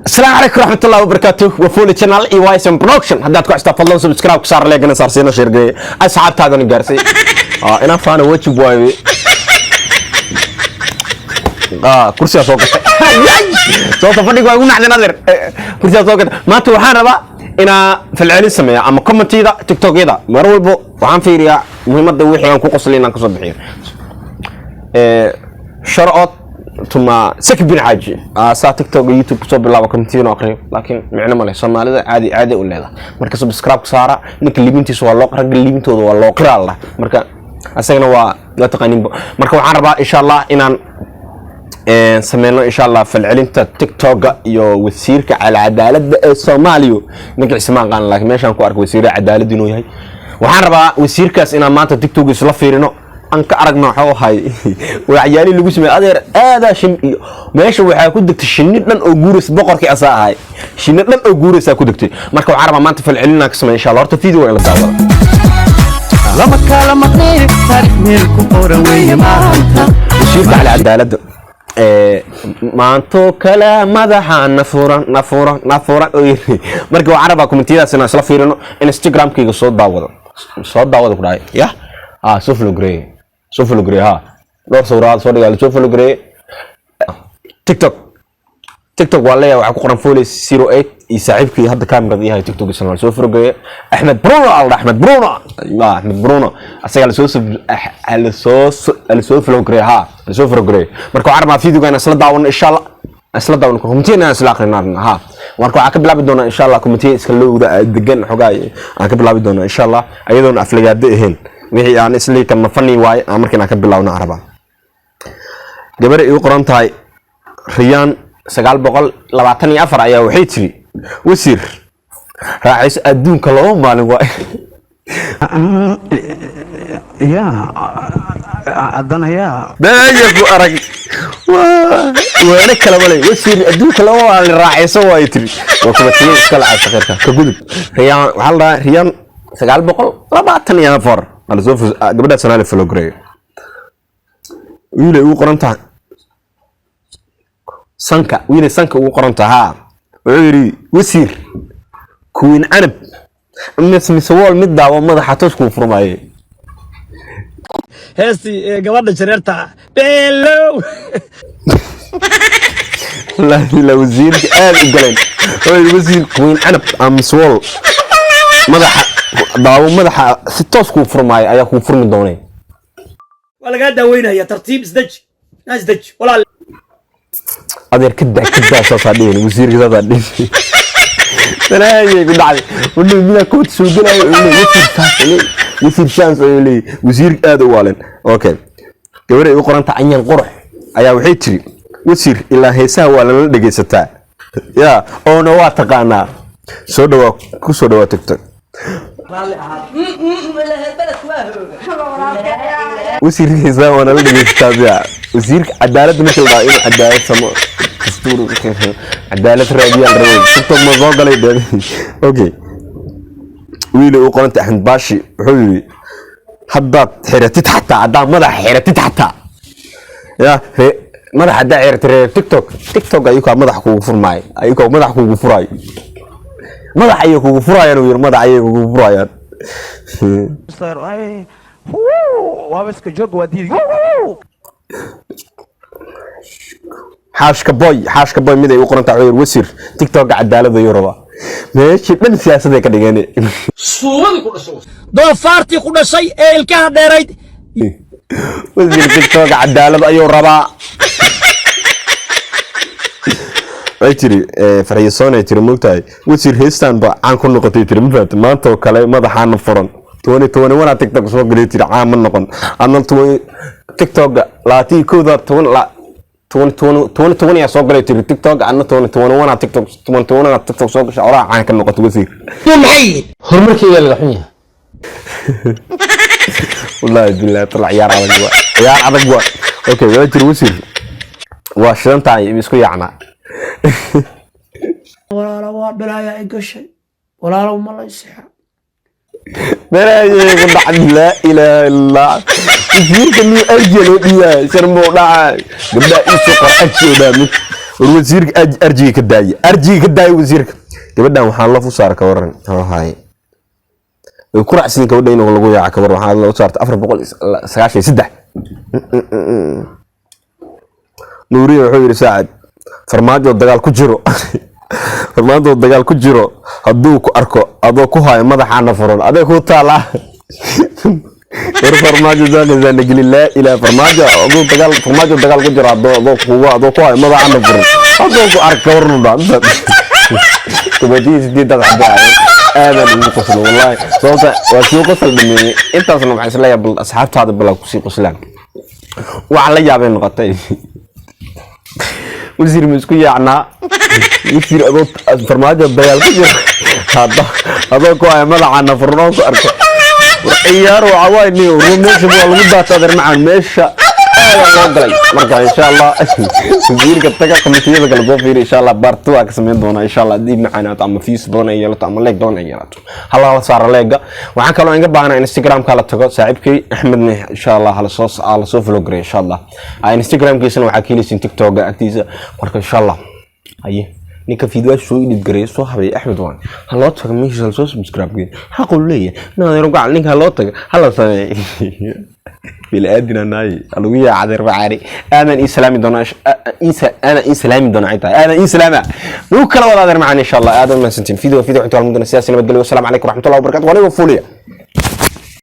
Asalaamu calaykum waraxmatullahi wabarakaatuh. Waa Foley Channel iyo YSM Production. Haddaad ku xistaa, fadlan subscribe ku saar, leegana saar, siina share gareey, asxaabtaadana gaarsay. Inaan faana wajib waaye. Kursigaa soo gatay, sababta fadhiga waa igu naxdin, adeer. Kursigaa soo gatay. Maanta waxaan rabaa inaa falcelin sameeya ama commentida TikTokyada. Mar walbo waxaan fiiriyaa muhiimadda wixii aan ku qoslay inaan kasoo bixiyo. Shout out to my Saki bin Xaaji. Saa TikTok iyo YouTube kusoo bilaabo continue aqriyo, laakiin micno ma leh. Soomaalida caadi caadi u leedahay. Marka subscribe saara ninka, libintiisa waa loo, ragga libintooda waa loo qiraa la. Marka asagana waa la taqaaninba. Marka waxaan rabaa, insha Allah, inaan sameyno, insha Allah, falcelinta TikToka iyo wasiirka cadaaladda ee Soomaaliya. Magaciisa ma aqaan, laakiin meeshaan ku arkay wasiirka cadaaladda inuu yahay. Waxaan rabaa wasiirkaas inaan maanta TikTok isla fiirino, aan ka aragno waxuu ahay waxyaalihii lagu sameeyey. Adeer, aadaa shin iyo meesha waxaa ku degtay shinni dhan oo guuraysa. Boqorkii asaa ahay, shinni dhan oo guuraysaa ku degtay. Marka waxaan rabaa maanta falcelin inaan ka sameeyo, insha Allah. Horta video waa in la daawada. Lama kala maqneen, taariikh meel ku qoran weeye maanta. Wasiirka cali cadaaladda maanto kale madaxa na furan, na furan, na furan oo yiri. Marka waxaan rabaa commentiyadaas inaan isla fiirino. Instagramkayga soo daawada, soo daawada ku dhahay. Yah, soo follow gareey, soo follow gareey. Ha, dhowr sawiraad soo dhigaa, soo follow gareey. TikTok, TikTok waa leeyahay, waxaa ku qoran Foley 08 iyo saaxiibkii hadda kaamirada yahay. TikTok isna waa soo follow gareey. Axmed Bruno al, Axmed Bruno, Axmed Bruno asaga la soo la soo follow gareey. Ha, la soo follow gareey. Marka waxaan rabaa videoga inaan isla daawano, insha Allah, isla daawano commentiya, inaan isla aqrinaa. Ha, marka waxaan ka bilaabi doonaa, insha Allah, commentiya iska lowda degan xogaa aan ka bilaabi doonaa, insha Allah, ayadoona aflagaado ahayn. Wixii aan islii karna funny waaye aan markiin aan ka bilaawno aan rabaa. Gabar igu qoran tahay Riyaan 924 ayaa waxay tiri: "Wasiir, raaxayso, adduunka 2 maalin waay." Ya haddana yaa. Beeya ku arag weene kale male. "Wasiir, adduunka 2 maalin, raaxayso," waay tiri. Waa kubatiyey iska lacag saqiirka ka gudub. Riyaan waxaa la dhahaa Riyaan 924. Waa lasoo gabadhaas anaa la follow gareeyo. Wiilay ugu qoran tahay Sanka, wiilay Sanka ugu qoran tahay, haa, wuxuu yidhi: "Wasiir, Queen Canab mise wall mid daawo, madaxa toos kuu furmaaye." Heestii gabadha jareerta beelow. Wallaahi la wasiirka aad u galeen. Wuxuu yidhi: "Wasiir, Queen Canab mise wall madaxa daawo, madaxa si toos kuu furmaayo ayaa kuu furmi doonay." Waa lagaa daaweynaya, tartiib, isdeji, naa isdeji walaal. Adeer, ka daa, ka daa, saasaa dhihin wasiirka, saasaa dhihin. Balaayay ku dhacday. Wuxuu midaa kood soo gelaayo, wuxuu leeyahay wasiir saas, leeyahay wasiir saas ayuu leeyahay. Wasiirka aad u waaleen. Okay, gabadha igu qoranta Anyan Qurux ayaa waxay tiri: "Wasiir, ilaa heesaha waa lala dhegaysataa ya oona waa taqaanaa. Soo dhawaa, ku soo dhawaa TikTok." Beledku waa hooga. Wasiirka heesaha waa nala dhegaysataa ya. Wasiirka cadaaladda marka la dhaho inuu cadaalad samo, dastuur cadaalad raadiyaan rabay, TikTok ma soo galay dee. Okay, wiil uu qoranta Axmed Baashi wuxuu yidhi: "Haddaad xiratid xataa, haddaad madaxa xiratid xataa ya madaxa haddaa xiratid, reer TikTok, TikTok ayukaa madax kugu furmaayo, ayukaa madax kugu furaayo, madax ayay kugu furayaan," uu yidhi, "madax ayay kugu furayaan." Waaba iska joog, waa diidi. Xaashka Boy, Xaashka Boy mid ay u qoran tahay wuxuu yidhi: "Wasiir, TikTok cadaalad ayuu rabaa." Meeshii dhan siyaasaday ka dhigeen. Doofaartii ku dhashay ee ilkaha dheerayd. "Wasiir, TikTok cadaalad ayuu rabaa." Way tiri Farxisoon ay tiri, moogtahay wasiir, heestan ba caan ku noqotay, tiri, ma fahamtay? Maanta oo kale madaxaana furan 2021 TikTok soo galay, tiri, caan ma noqon. Adna twenty TikTok 21-da toban la 2020 yaa soo galay, tiri, TikTok. Adna 2021 TikTok, 2021 TikTok soo gashay, oraha caan ka noqotay, wasiir. Maxay yihiin? Horumarkeyga laga xun yahay. Wallaahi billahi tala, ciyaar adag waa, ciyaar adag waa. Okay, waa jir wasiir, waa shidan tahay, isku yaacnaa. Walaalo, waa dhalaaya ay gashay, walaalow, ma la isixra? Balaayay ku dhacday. Laa ilaaha illaa. Wasiirka miyuu arjiya loo dhiibaya? Sharmuu dhacay. Gabdhaha ii soo qor, arji oo dhaa mid. War wasiirka arjiga ka daaya, arjiga ka daaya wasiirka. Gabadhan waxaa laf u saara, ka waran? Muxuu ahaaye, way ku raacsiin gabadha in lagu yaaca. Ka waran? Waxaa loo saartay 493. Nuuriya wuxuu yidhi: "Saacid, Farmaajo dagaal ku jiro, Farmaajo dagaal ku jiro, hadduu ku arko adoo ku hayo madaxaana furan, adee ku taalaa." War Farmaajo saaqaysaa geli. Laa ilaa Farmaajo adoo dagaal, Farmaajo dagaal ku jiro, adoo kuga adoo ku hayo madaxaana furan, hadduu ku arko, ka warnu dhaa. 18 xabo ahaayeen. Aadaan ugu qoslo wallahi, sababta waa sii qosol dhameeyey. Intaasna waxaan isleeyahay bal asxaabtaada bal kusii qoslaan. Waxaa la yaabay noqotay, wasiir ma isku yaacnaa? Wasiir, adoo Farmaajo dagaal ku jiro, hadda adoo ku haya madaxaana furan oo ku arko. War ciyaar waxa waay niyo meesha waa lagu daata, adeer macaan, meesha aada loo galay. Marka insha Allah wasiirka taga, komitiyada kale soo fiiri. Insha Allah part 2 waa ka samayn doonaa insha Allah, haddii macaanaato ama views badan ay yeelato ama like badan ay yeelato. Hala la saaro like-ga. Waxaan kaloo inga baahnaa Instagramka la tago saaxiibkay Axmedne, insha Allah hala soo follow gareeyo insha Allah. Instagramkiisana waxaa ka heleysiin TikToka agtiisa. Marka insha Allah haye, ninka fiidwaash soo edit gareeyo, soo habeeyo, Axmed waan ha loo tago meeshiisa, lasoo subscribe geeyo, xaquu leeyahay naadeero gacal. Ninka ha loo tago, hala sameeyo. Bili-aadina naayi lagu yaaca, adeer macaani. Aadan ii salaami doonaa, aadan ii salaami doonaa, ay tahay aadan ii salaama lagu kala wada, adeer macaani. Insha Allah aadan mahadsantiin. Video video inta mudana siyaasi nabadgelyo. Wasalaamu calaykum waraxmatullahi wabarakatu. Waniga fuuliya.